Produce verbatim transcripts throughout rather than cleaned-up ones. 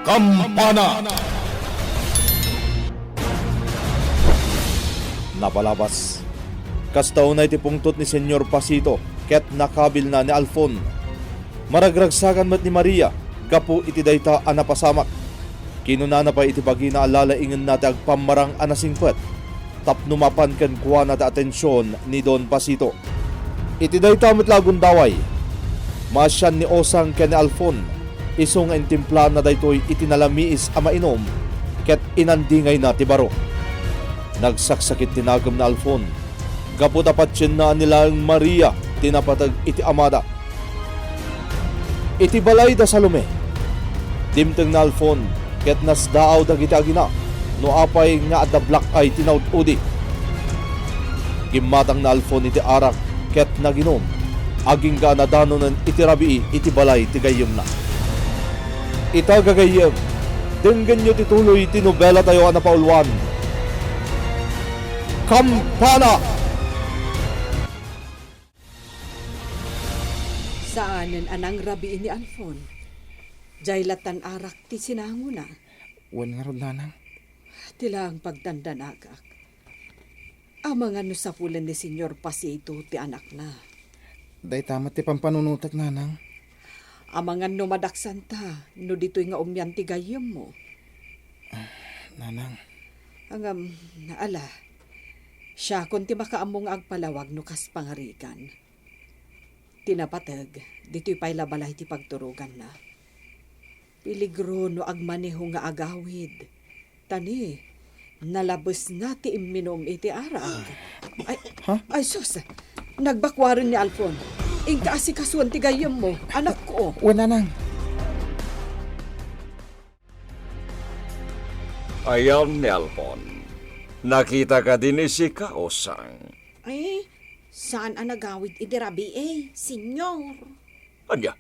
Kampana. Napalabas. Kasta unay ti pungtot ni Señor Pasito ket nakabilna ni Alfon. Maragragsakan met ni Maria gapu iti dayta a napasamak. Kinunana pay iti bagina a lalaingenna ti agpammarang a nasingpet tapno mapan kenkuana ti atension ni Don Pasito. Iti dayta met la a gundaway, maasian ni Osang ken ni Alfon, isu nga intimplaanna daytoy iti nalamiis a mainum ket inandingayna ti baro. Nagsaksakit ti nagem ni Alfon gapu ta patienna a ni laeng Maria ti napateg iti amada. Iti balay da Salome, dimteng ni Alfon ket nasdaaw dagiti agina no apay nga adda black eye ti naud-udi. Gimmatang ni Alfon iti arak ket naginum, agingga a nadanonen iti rabii iti balay ti gayyemna. Ita, gagayyem, denggenyo ti tuloy ti nobelatayo a napauluan, Kampana! Saanen a nangrabii ni Alfon. Diay lattan arak ti sinangona. Wen ngarud, nanang. Ti laeng pagdandanagak. Amangan no sapulen ni Señor Pasito ti anakna. Dayta met ti pampanunotek, nanang. Amangan no madaksanta no ditoy nga umian ti gayyemmo. Nanang. Ngem, ala, siakon ti makaammo nga agpalawag no kas pangarigan. Ti napateg, ditoy pay la balay ti pagturoganna. Peligro no agmaneho nga agawid. Ta ni, nalabesna ti imminum iti arak. Ay, Ha? Ay, sus! Nagbakuaren ni Alfon. Inka asikasuan ti gayyemmo, anakko. Wen, nanang. Ayan ni Alfon. Nakita kadi ni sika, Osang? Ay, saan a nagawid iti rabii, Señor. Ania?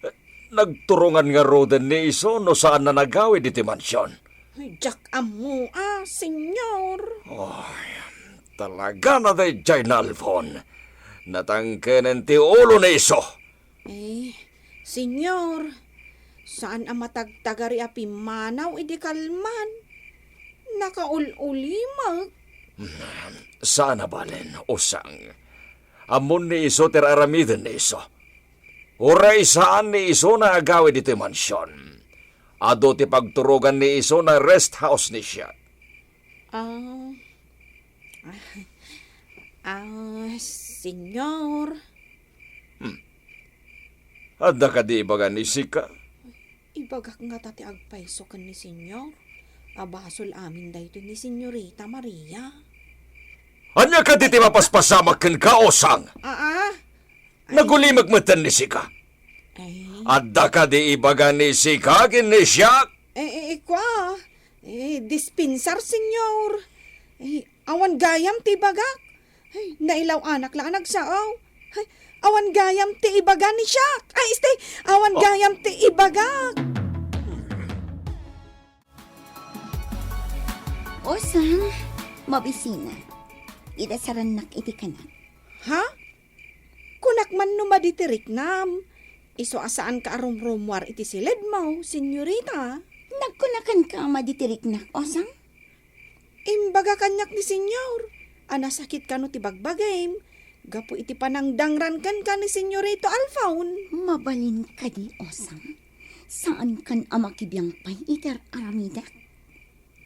Eh, nagturongan ngaruden ni isu no saan a nagawid iti mansion? Ay, diak ammo a, Señor. Ay, talaga na daydiay ni Alfon. Natangkenen ti ulo ni isu. Eh, Señor, saan a matagtagari a pimmanaw idi kalman. Nakaul-ulimek. Saan a balen, Osang. Ammon ni isu ti ar-aramiden ni isu. Uray saan ni isu nga agawid iti mansion. Adu ti pagturogan ni isu nga rest house ni siak. Ah, ah, ah, Señor. Hmm. Adda kadi ibaga ni sika? Ibagak ngata ti agpayso ken ni Señor. A basol amin daytoy ni Señorita Maria. Ania kadi ti mapaspasamak kenka, Osang? Aa. Ay. Nagulimek metten ni sika. Ay. Adda kadi ibaga ni sika ken ni siak? Eh, eh, eh, kua. Eh, dispensar, Señor. Eh, awan gayam ti ibagak. Ay, nailaw-anak la a nagsao. Ay, awan gayam ti ibaga ni siak. Ay, este, awan Oh. gayam ti ibagak. Osang, mabisina. Idasarannak iti kanak. Ha? Kunak man no madi ti riknam. Isu a saanka a rumrumuar iti siledmo, Señorita. Nagkunakanka a madi ti riknak, Osang? Imbaga kaniak ni Señor a nasakit kano ti bagbagim gapu iti panangdangran kenka ni Señorito Alfon. Mabalin kadi, Osang? Saankan a makibiang pay iti ar-aramidek?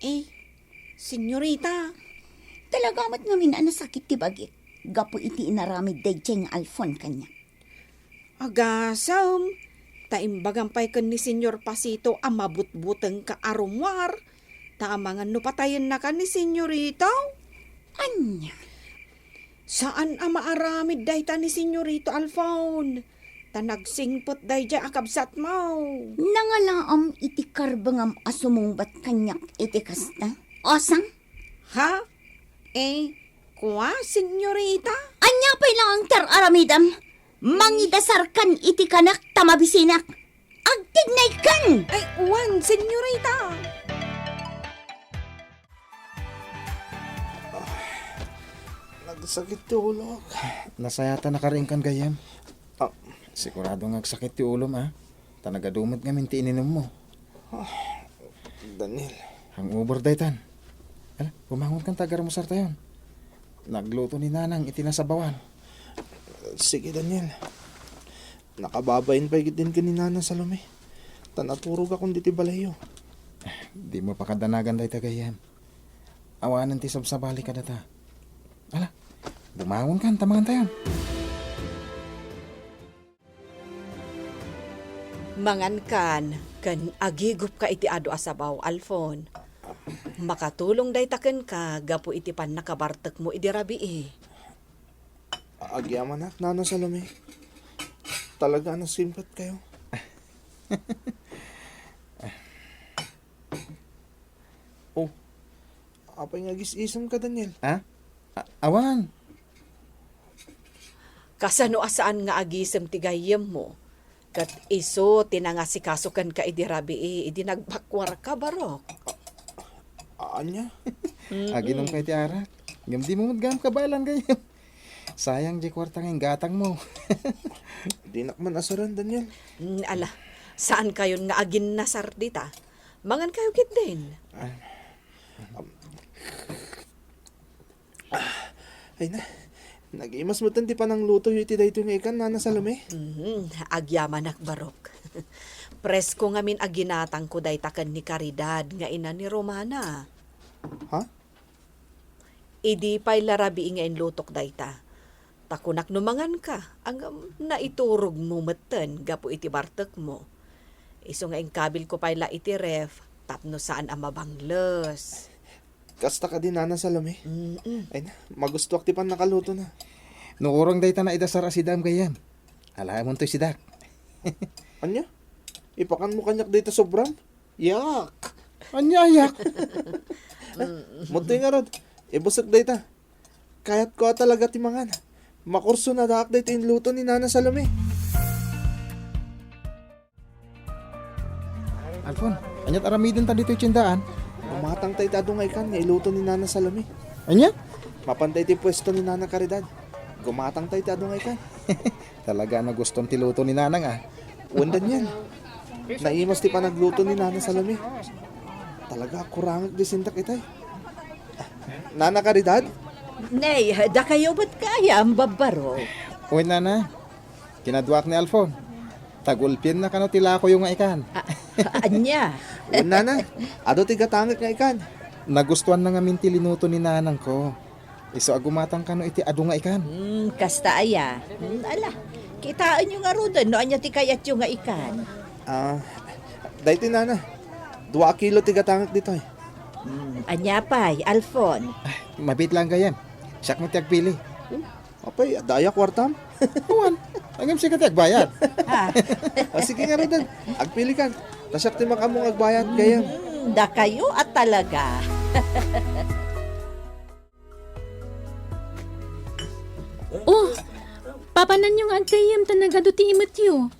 Eh, Señorita. Talaga met ngamin a nasakit ti bagik gapu iti inaramid daydiay nga Alfon kaniak. Agasem, ta imbagam pay ken ni Señor Pasito a mabutbutengka a rummuar, ta amangan no patayennaka ni Señorito. Ania? Saan a maaramid dayta ni Señorito Alfon, ta nagsingpet daydiay a kabsatmo. Nangalaam iti karbengam a sumungbat kaniak iti kasta? Osang? Ha? Eh, kua, Señorita? Ania pay laeng ti ar-aramidem? Mangidasarkan iti kanak ta mabisinak. Agtignaykan! Ay, wen, Señorita. Nagsakit ti ulok. Nasayatan a karinkan gayyem. Ah. Sigurado nga agsakit ti ulom, a. Ta nagadu met ngamin ti ininummo. Ah, Daniel. Hangover daytan. Ala, bumangon kan ta agarmusartayon. Nagluto ni Nanang iti nasabawan. Sige, Daniel. Nakababain pay ketdin ken ni Nana Salome. Ta naturogakon ditoy balayyo. Dimo pakadanagan dayta gayyem. Awanen ti sabsabali kadata. Ala, bumangon kan ta mangantayon. Mangankan ken agigupka iti adu a sabaw, Alfon. Makatulong dayta kenka gapu iti pannakabartekmo idi rabii. Agyamanak, Nana Salome. Talaga a nasingpetkayo. Oh, apay nga agis-isemka, Daniel? Ha? A-, awan. Kasano a saan nga agisem ti gayyemmo? Ket isu ti nangasikaso kenka idi rabii, idi nagpakuarka, Barok. A-, ania? Mm-mm. Aginom ka iti arak. Ngem dimo met gayam kabaelan gayyem. Sayang diay kuarta nga inggatangmo. Dinak man asaren, Daniel. Mm, ala, saankayon nga aginnasar dita. Mangankayo ketdin. Ah. Ah, ay na. Nagimas metten ti pananglutoyo iti daytoy nga ikan, Nana Salome. Mhm, agyamanak, Barok. Presko ngamin a ginatangko dayta ken ni Caridad nga ina ni Romana. Ha? Idi pay la rabii nga inlutok dayta. Ta kunak no manganka, ngem naiturogmo metten gapu iti bartekmo. Isu nga inkabilko pay la iti ref tapno saan a mabangles. Kasta kadi, Nana Salome? Mm-mm. Ay na, magustoak ti pannakalutona. No urong dayta naidasar a sidaem gayyem, alaemontoy sidak. Ania? Ipakanmo kaniak dayta sobram? Yak! Ania a yak? Madtoy ngarud, ibusek dayta. Kayatko a talaga ti mangan. Makursunadaak dayta inluto ni Nana Salome. Alfon, ania't aramidenta ditoy tiendaan? Gumatangta iti adu nga ikan nga iluto ni Nana Salome. Ania? Mapanta iti puesto ni Nana Caridad. Gumatangta iti adu nga ikan. Talaga a nagustom ti luto ni Nanang, a. Wen, Daniel. Naimas ti panagluto ni Nana Salome. Talaga a kurangek ti sindak itay. Nana Caridad? Nay, dakayo met kayam, Babbaro. Wen, Nana. Kinaduaak ni Alfon. Tagulpienna kano ti lakoyo nga ikan. A-, ania? Wen, Nana, adu ti gatangek nga ikan. Nagustuanna ngamin ti linuto ni nanangko. Isu a gumatang kano iti adu nga ikan. Hmm, kasta aya. Hmm, ala, kitaenyo ngaruden no ania ti kayatyo nga ikan. Ah, daytoy, Nana. Dua a kilo ti gatangek ditoy. Hmm, ania pay, Alfon? Ay, mabiit laeng gayyem. Siak met ti agpili. Hmm? Apay, adda aya kuartam? Awan. Ngem sika ti agbayad. Ah. Ah, sige ngaruden. Agpilikan. Ta siak ti makaammo nga agbayad, gayyem. Hmm, dakayo a talaga. Oh, papananyo nga aggayyem ta nagadu ti imetyo.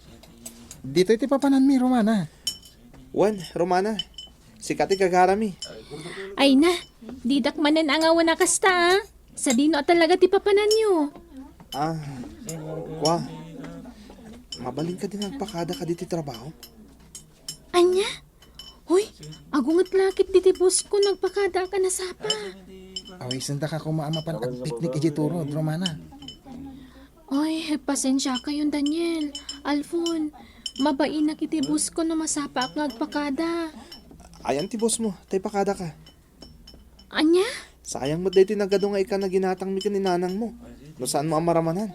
Ditoy ti papananmi, Romana. Wen, Romana. Sika ti gagarami. Ay na, didak manen angawen a kasta, a. Sadino a talaga ti papananyo? Ah, kua. Mabalin kadi nga agpakada kadi ti trabaho? Ania? Hoy, agunget la ket diti boss ko, nagpakadaak a nasapa. Awisendaka koma a mapan agpiknik idiay turod, Romana. Ay, pasensiakayon, Daniel. Alfon, mabainak iti boss ko no masapaak nga agpakada. Ayan ti boss mo, ta ipakadaka. Ania? Sayang met daytoy nagadu nga ikan a ginatangmi ken ni nanangmo, no saanmo a maramanan.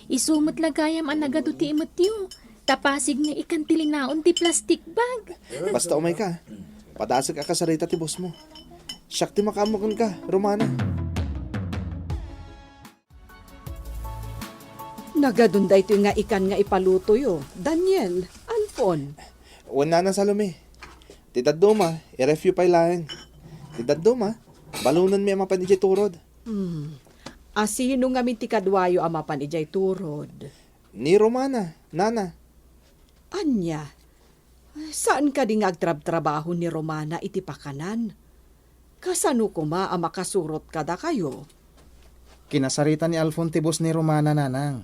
Isu met la gayam a nagadu ti imetyo. Ta pasig nga ikan ti linaon ti plastic bag. Basta umayka, padasek a kasarita ti boss mo. Siak ti makaammo kenka, Romana. Nagadun daytoy nga ikan nga ipalutoyo, Daniel, Alfon. Wen, Nana Salome. Ti dadduma, i-refyo pay laeng. Ti dadduma, balonenmi a mapan idiay turod. Hmm. A sino ngamin ti kaduayo a mapan idiay turod? Ni Romana, Nana. Ania? Saan kadi nga agtrabtrabaho ni Romana iti pakanan? Kasano koma a makasurot kadakayo? Kinasarita ni Alfon ti boss ni Romana, nanang.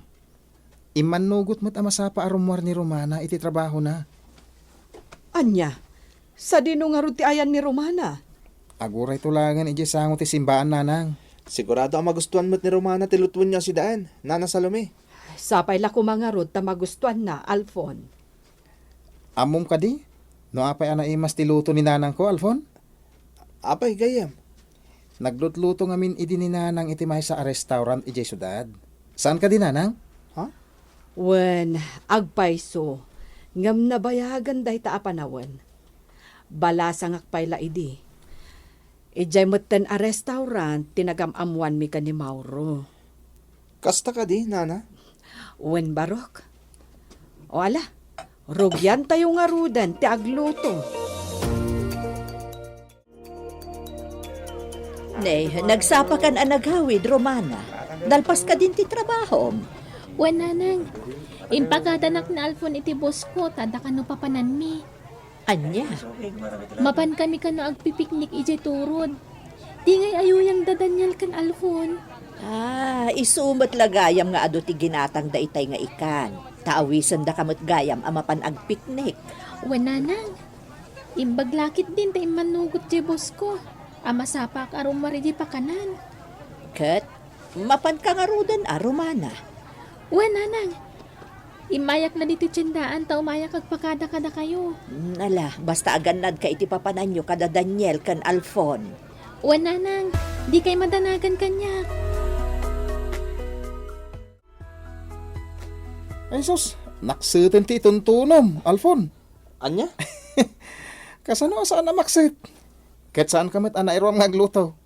Immannugot met a masapa a rummuar ni Romana iti trabahona. Ania? Sadino ngarud ti ayan ni Romana? Agurayto laengen idiay sango ti simbaan, nanang. Sigurado a magustuan met ni Romana ti lutoenyo a sidaen, Nana Salome. Sapay la koma ngarud ta magustuanna, Alfon. Ammom kadi no apay a naimas ti luto ni nanangko, Alfon? Apay, gayyem? Naglutluto ngamin idi ni nanang iti maysa a restaurant idiay siudad. Saan kadi, nanang? Ha? Wen, agpayso, ngem nabayagen dayta a panawen. Balasangak pay la idi. Idiay metten a restaurant ti nagam-ammoanmi ken ni Mauro. Kasta kadi, nana? Wen, barok. O ala, rugiantayo ngaruden ti agluto. Ne, nagsapakan a nagawid, Romana. Nalpas kadin ti trabahom? Wen, nanang. Impakadanak ni Alfon iti boss ko, ta adda kano papananmi. Ania? Mapan kami kano agpipiknik idiay turod. Di ngay ayuyang da Daniel ken Alfon. Ah, isu met la gayam nga adu ti ginatangda itay nga ikan. Ta awisendaka met gayam a mapan agpiknik. Wen, nanang. Imbag la ketdin ta immannugot diay boss ko a masapak a rummuar idiay pakanan. Ket mapanka ngaruden a, Romana? Wen, nanang. Immayak la ditoy tiendaan ta umayak agpakada kadakayo. Mm, ala, basta agannadka iti papananyo kada Daniel ken Alfon. Wen, nanang. Dikay madanagan kaniak. Ay sus, nakseten ti ituntunom, Alfon. Ania? Kasano a saan a makset? Ket saanka met a nairuam nga agluto.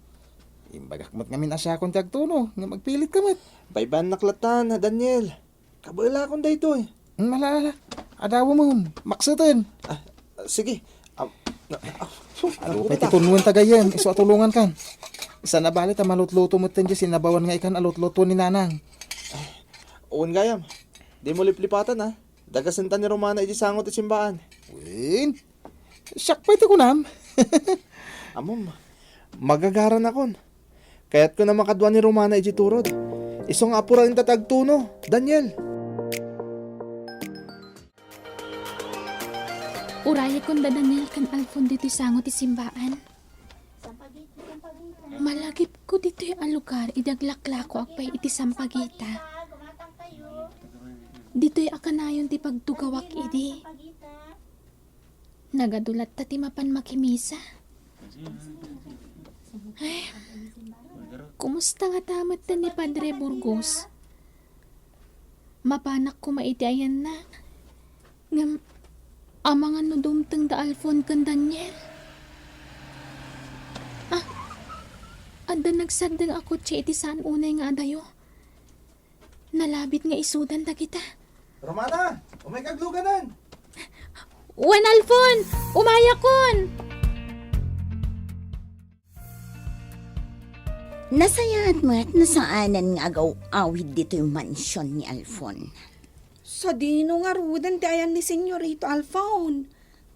Imbagak met ngamin a siakon ti agtuno, ngem agpilitka met. Baybay-annak latan, Daniel. Kabaelakon daytoy. Mm, ala, ala. Adawemon, makseten. Ah, sige. Ah, na, ah, su-, Adu pay ti nagugutom. Tunuen ta gayyem, isu a tulongankan. Saan a bale ta malutluto metten diay sinabawan nga ikan a lutluto ni nanang. Wen gayam, dimo liplipatan, a. Dagasenta ni Romana idiay sango ti simbaan. Wen, siak pay ti kunam. Ammom, magagaranakon. Kayatko a makadua ni Romana idiay turod. Isu nga apuraenta ti agtuno, Daniel. Urayekon da Daniel ken Alfon ditoy sango ti simbaan. Malagipko ditoy a lugar idi aglaklakoak pay iti Sampaguita. Ditoy a kanayon ti pagtugawak idi. Nagadu latta ti mapan makimisa. Ay, kumusta ngata metten ni Padre Burgos? Mapanak koma iti ayanna. Ngem, amangan no dumteng da Alfon ken Daniel? Ah, adda nagsaddeng a kotse iti saan unay nga adayo. Nalabit nga isudan dagita. Romana, umayka agluganan. Wen, Alfon, umayakon! Nasayaat met no saanen nga agaw-awid ditoy mansion ni Alfon. Sadino ngaruden ti ayan ni Senyorito Alfon?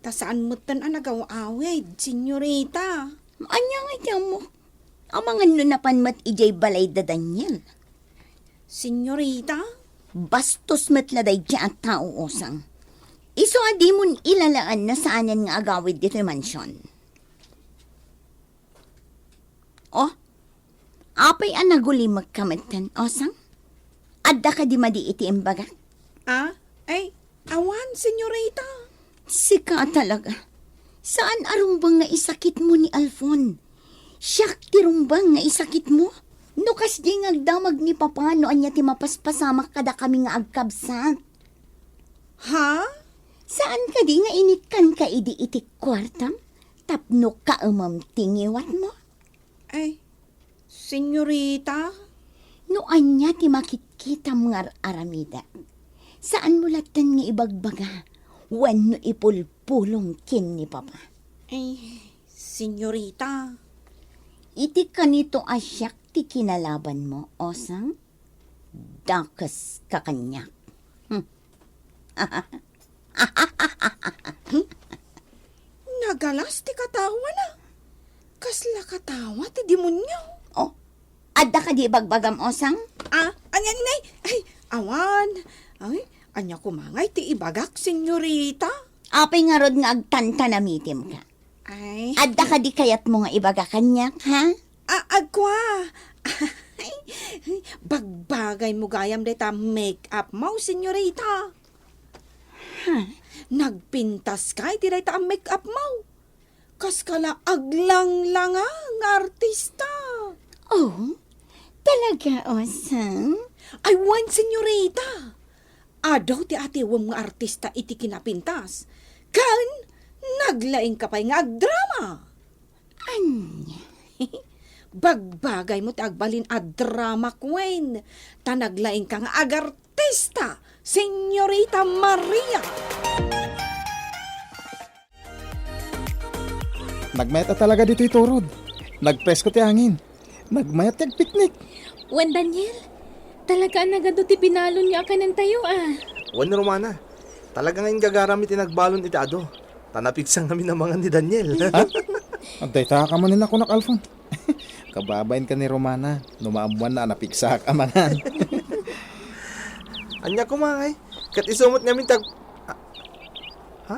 Ta saan metten a nagaw-awid, Senyorita. Ania nga iti ammok? Amangan no napan met idiay balay da Daniel. Senyorita? Bastos met la daydiay a tao, Osang. Isu a dimon ilalaan no saanen nga agawid ditoy mansion. Oh, apay a nagulimekka metten, Osang? Adda kadi madi iti imbagak? Ah, ay, awan, senyorita. Sika talaga. Saan a rumbeng nga isakitmo ni Alfon. Siak ti rumbeng nga isakitmo. No kasdi nga agdamag ni Papa, no ania ti mapaspasamak kadakami nga agkabsat? Ha? Saan kadi nga inikkanka idi iti kuartam tapno kaemem ti ngiwatmo? Ay, senyorita? No ania ti makitkitam nga ar-aramidek, saanmo latten nga ibagbaga wenno ipulpulong ken ni Papa. Ay, senyorita. Iti kanito a siak ti kinalabanmo, Osang? Dakeska kaniak. Hmm. Nagalas ti katawana. Kasla katawa ti demonio. Oh, adda kadi ibagbagam, Osang? Ah, ania, inay? Ay, awan. Ay, ania koma ngay ti ibagak, senyorita? Apay ngarud nga agtantanamitimka? Ay. Adda kadi kayatmo nga ibaga kaniak, ha? A-, agkua. Bagbagaymo gayam dayta make-upmo, senyorita. Ha? Nagpintaska iti dayta a make-upmo. Kaskala aglanglanga nga artista. Oh, talaga, Osang? Ay, wen, senyorita. Adu ti atiwem nga artista iti kinapintas. Ken naglaingka pay nga agdrama. Ania? Bagbagaymo ti agbalin a drama queen. Ta naglaingka nga agartista, Senyorita Maria. Nagmayat a talaga ditoy turod. Nagpresko ti angin. Nagmayat ti agpiknik. Wen, Daniel, talaga a nagadu ti binalonyo a kanentayo, a. Wen, Romana, talaga nga inggagaram iti nagbalon iti adu. Ta napigsa ngamin a mangan ni Daniel. Ha? Adda ita ka manen a kunak, Alfon. Kababain ka ni Romana, no maammuanna a napigsaak a mangan. Ania koma ngay? Ket isu met ngamin ti ag-, a-, ha?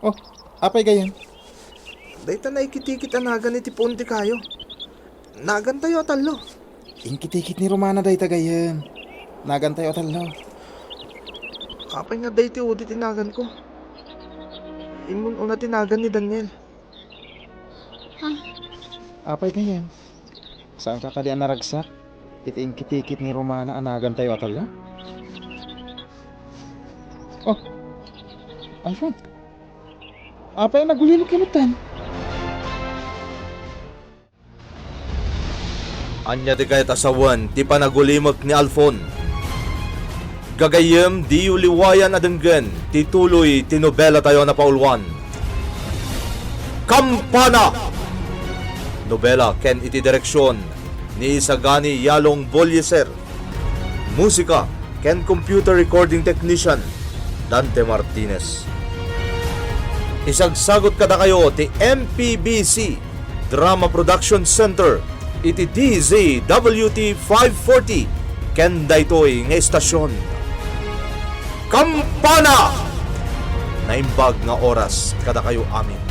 Oh, apay gayyem? Dayta naikitikit a nagan iti puon ti kayo. Nagantayo a tallo. Inkitikit ni Romana dayta gayyem. Nagantayo a tallo. Apay nga dayta udi ti naganko? Immun-una ti nagan ni Daniel. Apay gayyem? Saanka kadi a naragsak iti inkitikit ni Romana a nagantayo a tallo? Oh, Alfon. Apay a nagulimok ka metten? Ania ti kayat a sawen ti panagulimok ni Alfon? Gagayyem, diyo liwayan a denggen ti tuloy ti nobelatayo a napauluan, Kampana! Nobela ken iti direksion ni Isagani Yalong Bolieser. Musika ken computer recording technician, Dante Martinez. Isagsagut kadakayo ti M P B C Drama Production Center iti D Z W T five forty ken daytoy nga istasyon. Kampana! Naimbag nga oras kadakayo amin.